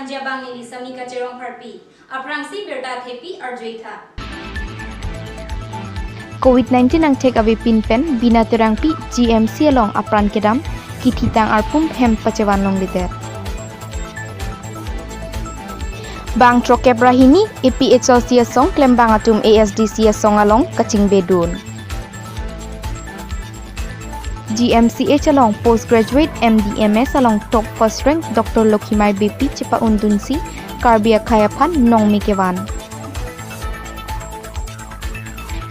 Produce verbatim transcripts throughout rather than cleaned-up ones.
Jabang neli Samika Cherong Pharpi. Aphrangsi birta thepi arjuitha. Covid nineteen angthek avepin pen Bina Terangpi G M C along apran kedam, kithitang arpum hem pachevan longledet. Bang throkkep ra hini A P H L C asong klembang atum A S D C asong along kachingbedun. G M C H along postgraduate M D M S along top first rank Doctor Lokhimai Beypi chepa-undunsi Karbi akhei aphan nongme kevan.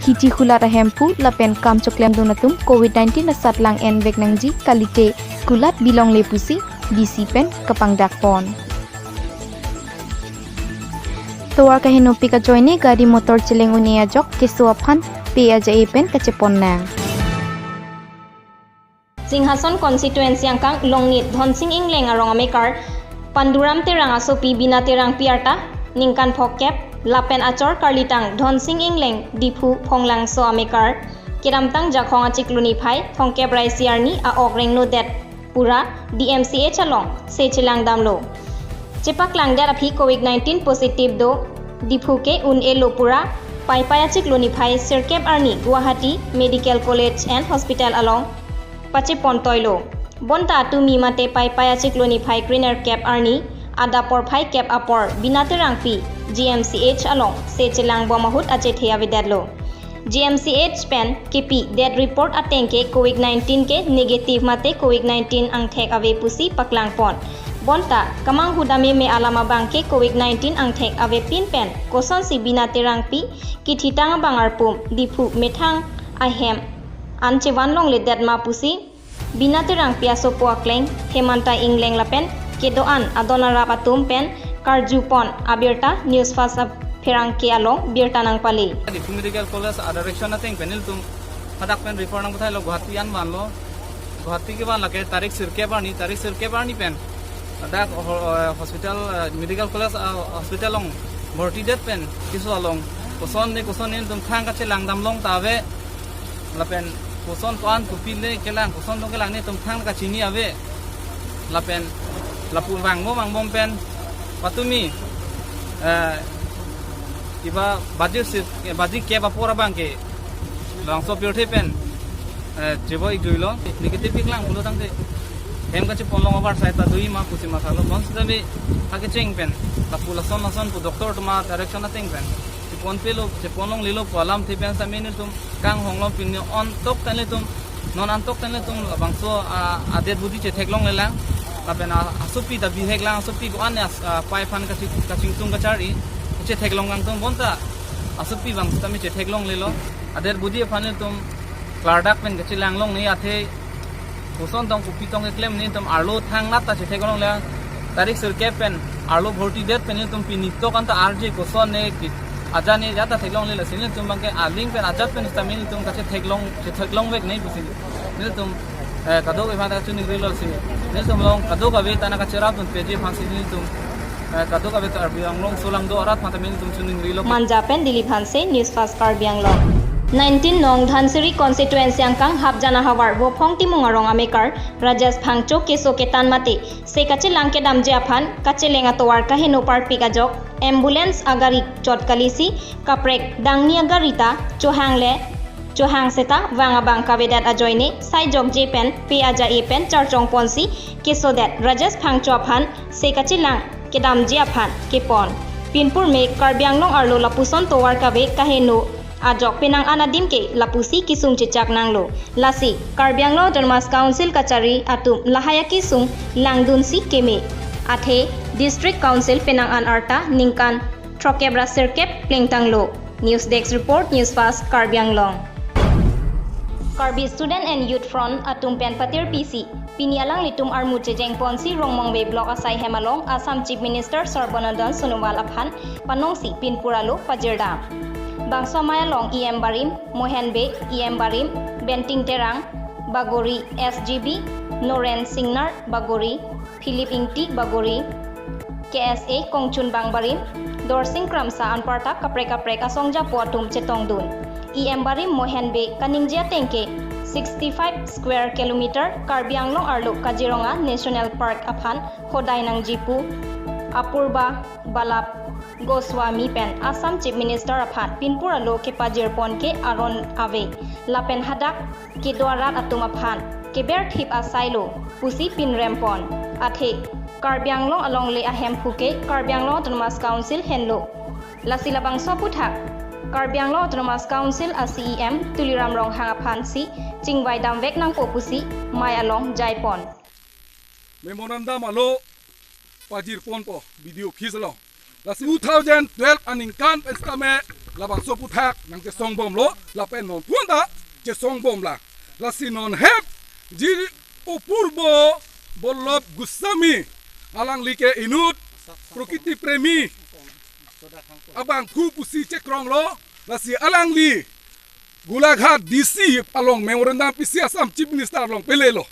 Hithi hulat ahemphu lapen kam choklemdun atum Covid nineteen asatlang envek nangji, kalite kulat bilongle pusi D C pen kapangdakpon. Tovar kahenopik ajoine gari motor cheleng un-e ajok keso aphan pe aja-e pen kachepon nang. Singhason constituency angkang Longnit Dhonsing Engleng arong amekar Panduram Terang asopi Bina Terangpi arta ningkan phokep lapen achor karlitang Dhonsing Engleng Diphu Phonglangso amekar kedamtang Jakhong achiklo niphai thomkep ra isi arni a-ok rengnodet pura D M C H along se chelangdamlo. Chepaklangdet aphi Covid nineteen positive do, Diphu ke un-elo pura, Paipai achiklo niphai sirkep arni Guwahati Medical College and Hospital along pachepon toilo. Bonta atumi mate Paipai achiklo niphai krenerkep arni adap porphai kep apor Bina Terangpi G M C H along se chelangbom ahut achethe avedetlo. G M C H pen kepidet report ateng ke Covid nineteen ke negative mate Covid nineteen angthek ave pusi paklangpon. Bonta kamanghu dam meme alam abang ke Covid nineteen angthek avepin pen kosonsi Bina Terangpi kithitang abang arpum Diphu methang ahem an chevan longledet ma pusi Bina Terangpi asopo akleng Hemanta Engleng lapen kedo-an adon arap atum pen karjupon abirta News Fast apherangke along birta nangpale. Diphu Medical College a-direction ateng pen nelitum hadak pen refer nangpathailo, Guwahati an vanlo. Guwahati kevan lake tarik sirkep arni, tarik sirkep arni pen hadak ho-, eh, hospital, eh, Medical College, ah, hospital along bhortidet pen keso along koson ne koson nelitum thang kachelangdam long ta ave. Lapen koson ko-an kopile kelang, koson tong kelang nelitum thang kachini ave. Lapen lapu vangbom vangbom pen patumi, eh, iba baji si, eh, baji kep apor abang ke labangso pirthe pen, eh, chebo-ik juilo, negative keklang pulo tangte hem kachepon long over side ta do-i ma pusi mathalo, bonsitame hakecheng pen lapu lason lason pu doctor atum a-direction ateng pen chepon pelo, chepon longlelo pu alamthe pen sitame nelitum kanghong long, pini antok ta nelitum, non antok ta nelitum labangso, ah, a-dead body chetheklonglelang. Lapen, ah, asopi ta biheklang, asopi ko-an as-, ah, pai aphan kaching-, kachingtung kacharli chetheklong kangtung, bonta asopi bang sitame chetheklonglelo. A-dead body aphan nelitum klardak pen kachelang longne, athe koson tong kopi tong keklem nelitum arlo thangnat ta chetheklongle. Tarik sirkep pen arlo bhortidet pen nelitum pini tok anta arje koson ne ki aja ne ja ta theklongle, lasi nelitum abang ke aling pen ajat pen sitame nelitum kachetheklong, chetheklongvek ne pusi nelitum, eh, kadokave aphan ta chiningrilo si. Nelitum along kadokave ta nangkacherapdun peji aphansi nelitum, eh, kadokave Karbi Anglong solangdo arat aphan ta nelitum chiningrilo. Manja pen Dilip Hanse, News Fast Karbi Anglong. Nineteen nong Dhansiri constituency angkang Hapjan ahavar Vophong Timung arong amekar Rajesh Phangcho keso ketan mate se kachelang kedamji aphan kacheleng atovar kaheno parpik ajok ambulance agari chot kalisi kaprek dangni agari ta chohangle, chohang seta vang abang kavedet ajoine saijokje pen pe aja-e pen charchongponsi kesodet Rajesh Phangcho aphan se kachelang kedamji aphan kepon. Pinpur me Karbi Anglong arlo lapuson tovar kave kaheno ajok penang an adim ke lapusi kesung chechak nanglo. Lasi Karbi Anglong Autonomous Council kachari atum lahai akesung langdunsi keme. Athe District Council penang an arta ningkan throkkep ra sirkep plengtanglo. News Desk Report, News Fast, Karbi Anglong. Karbi Student and Youth Front atum pen patirpisi pini alanglitum armu chejengponsi Rongmongve Block asai hem along Assam Chief Minister Sarbananda Sonowal aphan panongsi pinpur alo pajirdam. Bangso amei along E M barim Mohen Bey, E M barim Benting Terang Bagori, S G B Noren Singnar Bagori, Philip Ingti Bagori, K S A Kongchunbang barim Dorsing Kramsa anparta kaprek kaprek asong japo atum chetongdun. E M barim Mohen Bey kaningje ateng ke sixty-five square kilometer Karbi Anglong arlo Kaziranga National Park aphan hodai nangji pu Apurba Balap Goswami pen Assam Chief Minister aphan pinpur alo kepajirpon ke aron ave lapen hadak kedo arat atum aphan keberthip asai lo pusi pinrempon. Athe Karbi Anglong alongle ahemphu ke Karbi Anglong Autonomous Council henlo. Lasi labangso aphuthak Karbi Anglong Autonomous Council a C E M Tuliram Ronghang aphan si chingvai damvek nangpo pusi mei along jaipon. Memorandum alo pajirponpo B D O office along. Lasi two thousand twelve aningkan pen sitame labangso aphuthak nangchesongbomlo lapen non pun ta chesongbomlang. Lasi non hem ji Apurba Balap Goswami, alangli ke inut prakriti premi abangphu pusi chekronglo. Lasi alangli Golaghat D C along memorandum pisi Assam Chief Minister along pelelo.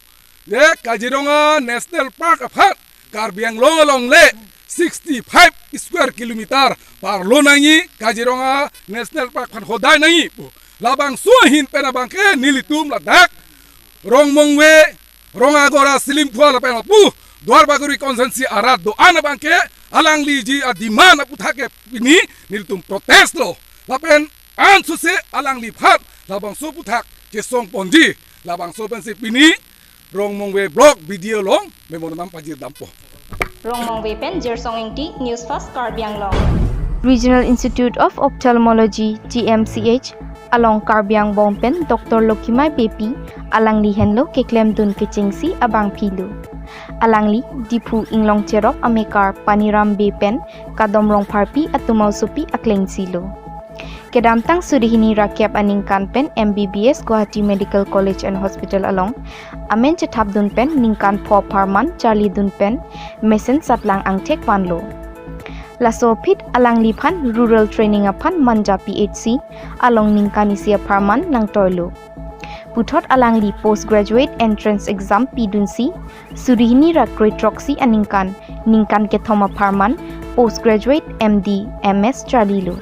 Je Kaziranga National Park aphan Karbi Anglong alongle sixty five square kilometer parlo nangji, Kaziranga National Park aphan hodai nangji pu. Labangso ahin pen abangke nelitum ladak Rongmongve, Rongagora, Silimphua lapen lapu Duarbagori constituency arat do-an abangke alangli ji a-demand aphuthak ke pini nelitum protest lo. Lapen ansose alangliphan labangso aphuthak chesongponji. Labangso pensi pini Rongmongve Block B D O along memorandum pajirdampo. Rongmongve pen Jirsong Ingti, News Fast Karbi Anglong. Regional Institute of Ophthalmology, G M C H, along Karbi Angbong pen Doctor Lokhimai Beypi alangli henlo keklemdun kechengsi abangphilo. Alangli Diphu Inglong Cherok amekar Paniram Bey pen Kadom Rongpharpi atum aosopi aklengsilo. Kedamtang suri hini ra kep aningkan pen M B B S Guwahati Medical College and Hospital along amen chethapdun pen ningkan pho apharman charlidun pen mesen satlang angthek vanlo. Laso aphi alangliphan rural training aphan Manja P H C along ningkan isi apharman nangtoilo. Puthot alangli post graduate entrance exam pidunsi suri hini ra kre throksi aningkan ningkan kethom apharman post graduate M D, M S charlilo.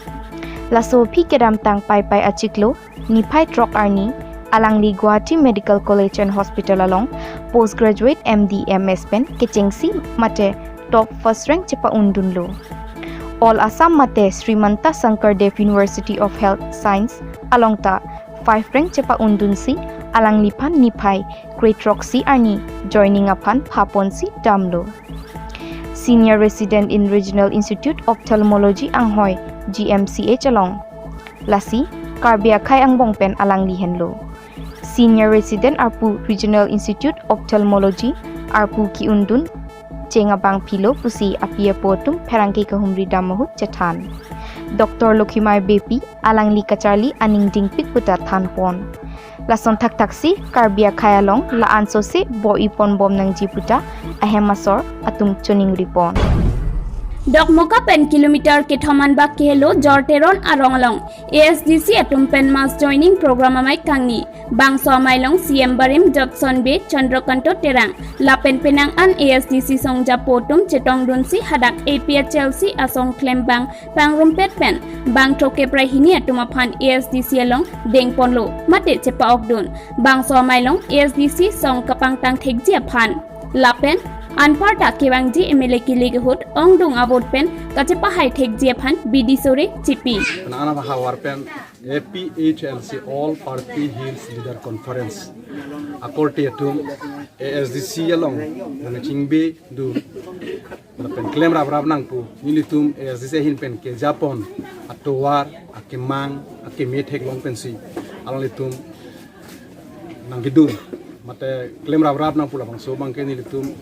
Laso aphi kedamtang Paipai achiklo niphai throk arni alangli Guwahati Medical College and Hospital along post graduate M D, M S pen kechengsi mate top first rank chepa-undunlo. All Assam mate Srimanta Sankardev University of Health Science along ta five rank chepa-undunsi alangliphan niphai kre throksi arni joining aphan phaponsi damlo. Senior Resident in Regional Institute Ophthalmology anghoi G M C H along lasi Karbi akhei angbong pen alangli henlo. Senior Resident arpu Regional Institute Ophthalmology arpu ki-undun cheng abangphilo pusi api apo atum pherangke kahumri dam ahut chethan. Doctor Lokhimai Beypi alangli kacharli aning dingpik puta thanpon. Lason thakthaksi Karbi akhei along la-ansose bor-iponbom nangji puta ahem asor atum choningripon. Dokmoka pen kilometer kethom anbak kehelo Jor Teron arong along A S D C atum pen mass joining program amei kangni. Bangso amei along C M barim Jotson Bey, Chandrakanta Terang lapen penang an A S D C songjapo atum chetongdunsi hadak A P H L C asong klembang pangrumpet pen bang throkkep ra hini atum aphan A S D C along dengponlo mate chepa-okdun. Bangso amei along A S D C song kapangtang thekji aphan lapen anparta kevangji M L A kilik ahut ongdung a-vote pen kachepahai thekji aphan bidi sore chipi. Nana havar pen A P H L C, All Party Hills Leader Conference akorte atum A S D C along nangchingbe dun lapen klem raprap nangpu. Nelitum A S D C ahin pen kejapon atovar akemang akeme theklong pensi alanglitum nangkedun mate klem raprap nangpu. Labangso abangke nelitum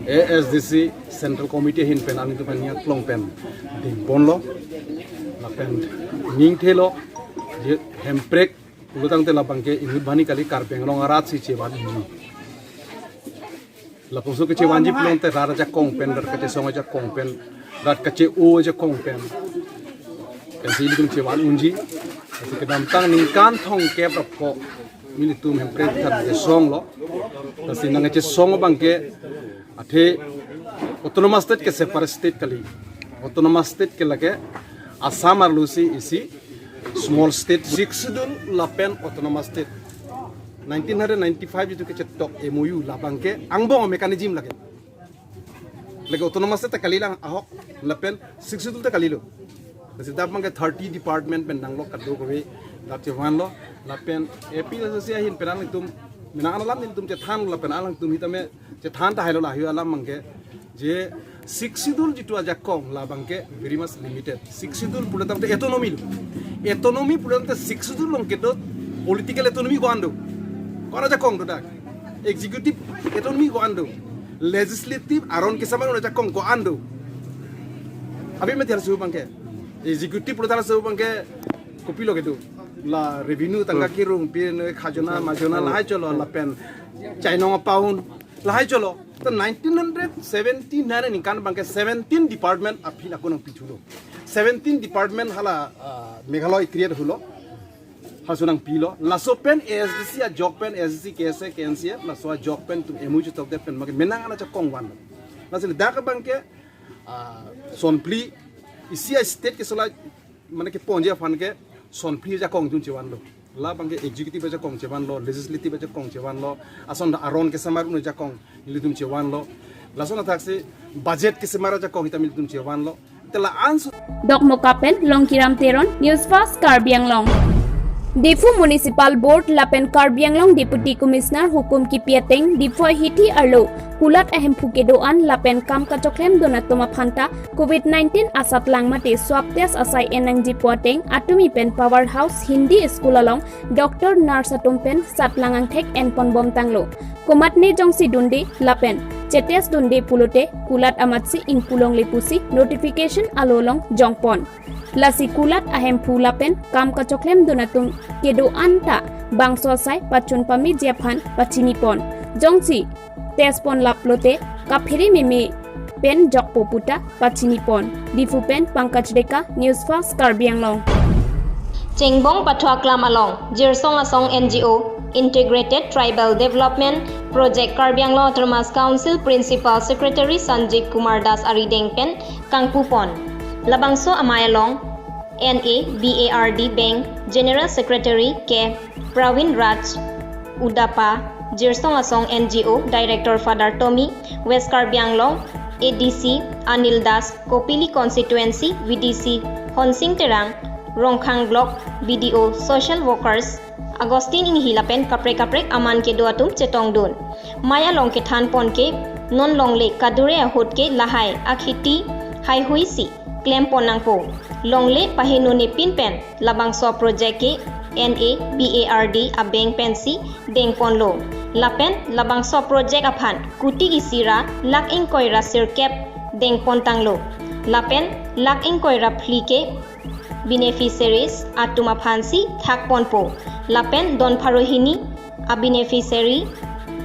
A S D C Central Committee ahin pen alanglitum aphan ning aklong pen dengponlo lapen ning thelo je Hemprek pulotangte labangke inut bani kali, Karbi Anglong arat si chevan unji. Lapuson kechevanji pulote rat ajakong pen, rat kachesong ajakong pen, rat kache-o ajakong pen, pensi ilitum chevan unji. Lasi kedamtang ningkan thomkep ra pho nelitum Hemprek than chesonglo. Lasi nangchesong abangke athe Autonomous State ke separate state kali. Autonomous State ke lake Assam arlo si isi small state, Sixth Schedule lapen Autonomous State. Nineteen hundred ninety-five jitu kechetok M O U labangke angbong mechanism lake. Lake autonomous ta kalilang ahok, lapen Sixth Schedule ta kalilo. Lasi dak abangke thirty department pen nanglok kadokave dak chevanlo, lapen A P H L C ahin pen alangtum, mena alam nelitum chethan lapen alangtum hitame chethan tahailo, lahai alam abangke je Sixth Schedule jitu ajakong labangke very much limited. Sixth Schedule pulo tangte autonomy lo. Autonomy pulo tangte Sixth Schedule along kedo political autonomy ko-an do. Ko-an ajakong do dak. Executive autonomy ko-an do. Legislative aron kesamar un ajakong ko-an do. Abang mati arsu abangke. Executive pulo tangte arsu abangke kopilo kedo. La revenue tangka kirung, pi ne khajona, majona lahai cholo, lapen chainong apaun lahai cholo. Ta nineteen hundred seventy-nine aningkan abangke seventeen department aphi la kunang pithulo. Seventeen department hala, ah, Meghalaya create hulo. Halaso nangpilo. Laso pen A S D C ajok pen, A S D C, K S A, K N C F, laso ajok pen itum M O U chetok det pen make mena ajakong vanlo. Laso le dak abangke, ah, sonphli isi a-state kesolai mane keponji aphan ke sonphli ajakong itum chevanlo. Labangke executive ajakong chevanlo, legislative ajakong chevanlo, ason aron kesamar un ajakong nelitum chevanlo. Lason athaksi budget kesamar ajakong hitam nelitum chevanlo. Te la-an su- Dokmoka pen Longkiram Teron, News Fast Karbi Anglong. Diphu Municipal Board lapen Karbi Anglong Deputy Commissioner hukum kipi ateng Diphu ahithi arlo kulat ahemphu kedo-an lapen kam kachoklemdun atum aphanta Covid nineteen asatlang mate swab test asai en nangjipo ateng Atumi pen Power House Hindi School along doctor nurse atum pen satlang angthek enponbom tanglo. Komatne jongsi dunde lapen chetest dunde pulote kulat amatsi ingpu longle pusi notification alo along jongpon. Lasi kulat ahemphu lapen kam kachoklemdun atum kedo-an ta bangso asai pachun pameji aphan pachinipon. Jongsi test pon laplote kaphere meme pen jokpo puta pachinipon. Diphu pen Pankaj Deka, News Fast Karbi Anglong. Chengbong Pathuaklam along Jirsong Asong N G O Integrated Tribal Development Project Karbi Anglong Autonomous Council Principal Secretary Sanjib Kumar Das arideng pen kangpupon. Labangso amei along N A B A R D Bank General Secretary K Pravin Raj Udapa, Jirsong Asong N G O Director Father Tommy, West Karbi Anglong A D C Anil Das, Kopili Constituency V D C Honsing Terang, Rongkhang Block B D O, social workers Augustine Inghi lapen kaprek kaprek aman kedo atum chetongdun. Mei along kethanpon ke non longle kadure ahut ke lahai akhiti haihui si klempon nangpo. Longle pahenone pin pen labangso project ke N A B A R D a-bank pensi dengponlo. Lapen labangso project aphan kuti isi ra lakh ingkoi ra sirkep dengpon tanglo. Lapen lakh ingkoi ra phli ke beneficiaries atum aphansi thakponpo. Lapen don pharo hini a-beneficiary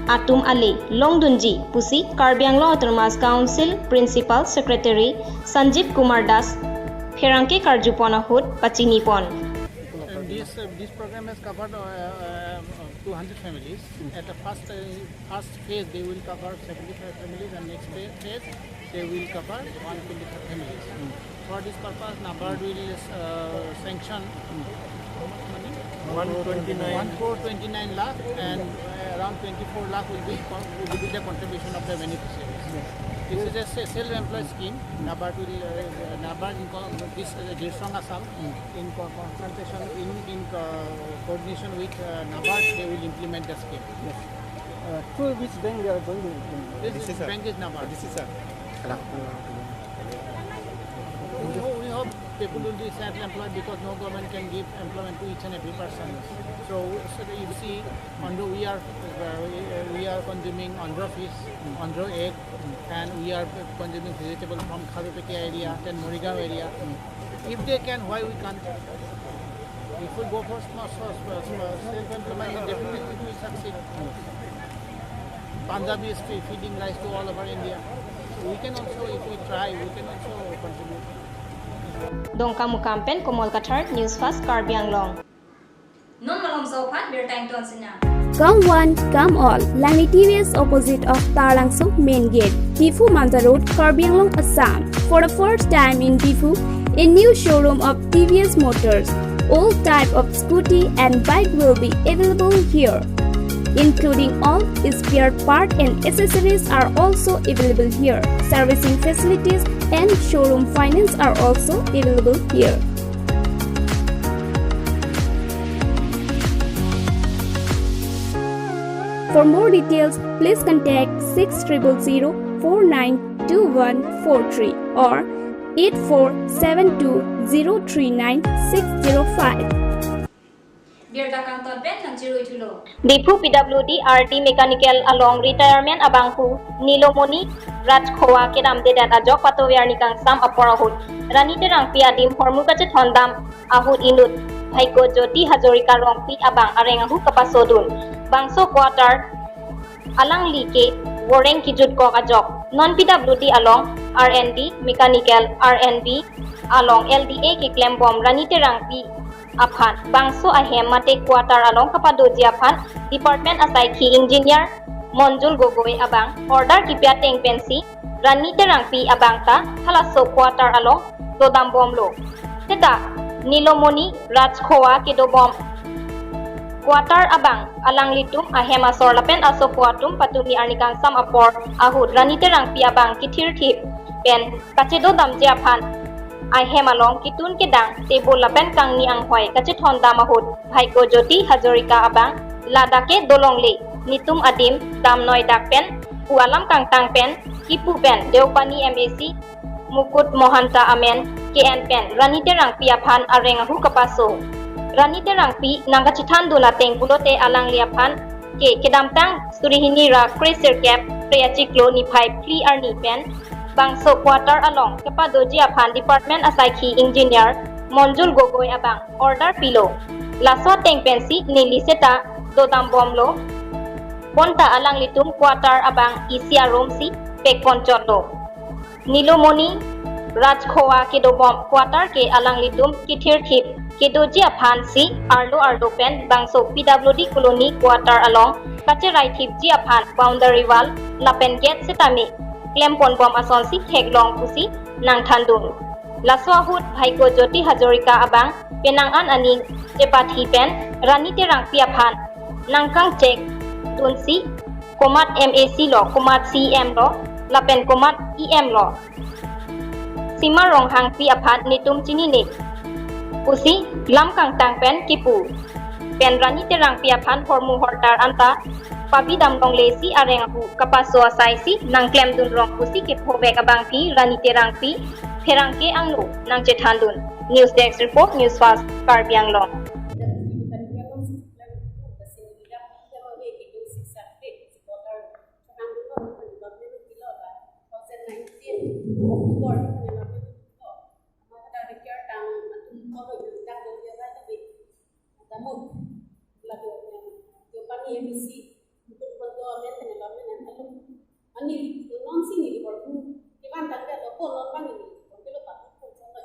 atum ale longdunji pusi Karbi Anglong Autonomous Council Principal Secretary Sanjib Kumar Das pherangke karjupon ahut pachinipon. And this, uh, this program has covered, uh, uh, two hundred families. At the first, uh, first phase, they will cover seventy-five families, and next phase, phase, they will cover one twenty-five families. For this purpose, NABARD will, uh, sanction one twenty-nine. One crore twenty-nine lakh, and, uh, around twenty-four lakh will be con-, will be the contribution of the beneficiaries. This is a se-, self-employed scheme. NABARD will, uh, NABARD in co-, this, uh, Jirsong Asong in co-, consultation, in, in co-, coordination with, uh, NABARD, they will implement the scheme. Yes. Uh, through which bank they are going to implement? This This is is a bank is NABARD. This is a We hope, we hope people will be self-employed because no government can give employment to each and every person. So, so that you see, although we are, uh, we are consuming Andhra fish, Andhra egg, and we are consuming vegetable from Kharupeti area, then Morigaon area. If they can, why we can't? If we go for small, small, small, small self-employment, definitely we will succeed. Punjab is fe-, feeding rice to all over India. We can also, if we try, we can also contribute. Dongkamukam pen Komol Kathar, News Fast Karbi Anglong. Non malomso aphan birta ingtonsinang. Come one, come all. Langli T V S opposite of Taralangso main gate, Diphu Manja Road, Karbi Anglong, Assam. For the first time in Diphu, a new showroom of T V S Motors. All type of scooty and bike will be available here. including all spare part and accessories, are also available here. Servicing facilities and showroom finance are also available here. For more details, please contact six triple zero four nine two one four three or eight four seven two zero three nine six zero five. Birta kangton pen nangchirui thulo. Diphu P W D R D Mechanical along retirement abangphu Nilomoni Rajkhowa kedamdedet ajok patover arni kangsam apor ahut Rani Terangpi adim hormu kachethondam ahut inut Bhaigyo Jyoti Hazarika Rongpi abang areng ahu kapasodun. Bangso quarter alangli ke voreng kijutkok ajok non P W D along R and D, Mechanical R and D along L D A keklembom Rani Terangpi aphan bangso ahem mate quarter along kapadoji aphan department asaikhi engineer Monjul Gogoi abang order kipi ateng pensi Rani Terangpi abang ta halaso quarter along dodambomlo. Seta Nilomoni Rajkhowa kedobom quarter abang alanglitum ahem asor lapen asopo atum patumi arni kangsam apor ahut Rani Terangpi abang kithirthip pen kachedodamji aphan ahem along kitun kedang table lapen kangni anghoi kachethondam ahut Bhaigyo Jyoti Hazarika abang ladak ke dolongle, netum adim damnoi dak pen pu alam kangtang pen kipu pen Deopani M A C Mukut Mohanta amen ke-en pen Rani Terangpi aphan areng ahu kapaso. Rani Terangpi nangkachethandun ateng pulote alangli aphan ke kedamtang suri hini ra kre sirkep kre achiklo niphai phli arni pen bangso quarter along kepadoji aphan department asaikhi engineer Monjul Gogoi abang order pilo. Laso ateng pensi neli seta dodambomlo. Bonta alanglitum quarter abang isi arumsi pekponchotlo. Nilomoni Rajkhowa kedobom quarter ke alanglitum kithirthip kedoji aphansi arlo arlo pen bangso P W D colony quarter along kacheraithipji aphan boundary wall lapen gate setame klemponbom asonsi theklong pusi nangthandun. Laso ahut Bhaigyo Jyoti Hazarika abang penang an aning chepathi pen Rani Terangpi aphan nangkangchek dunsi komat M A C lo, komat C E M lo, lapen komat E M lo, Sima Ronghangpi aphan netum chinine pusi lam kangtang pen kipu. Pen Rani Terangpi aphan hormu hortar anta pabidam longlesi areng ahu kapaso asaisi nangklemdun rong pusi kephovek abangpi Rani Terangpi pherangke angno nangchethandun. News Desk Report, News Fast, Karbi Anglong. Ani, non sini di baru keban tangga lo ko lo pan ini, ko lo pa ko ko lo.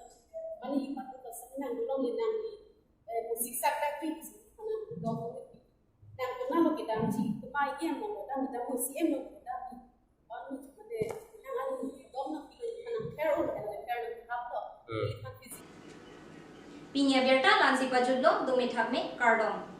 Ani, pa ko senang lo ni nang ni, eh, musik sak tak tu, senang lo ni. Nang kenal lo kita mesti kemai yang mau kita, kita mesti em mau kita. Ban ni cuma de, nang anu dom nang pilo, nang fair on, nang fair nang hap lo. Hmm. Kan fisik. Pini abirta la-ansi pajutlo, dumi thak me, kardom.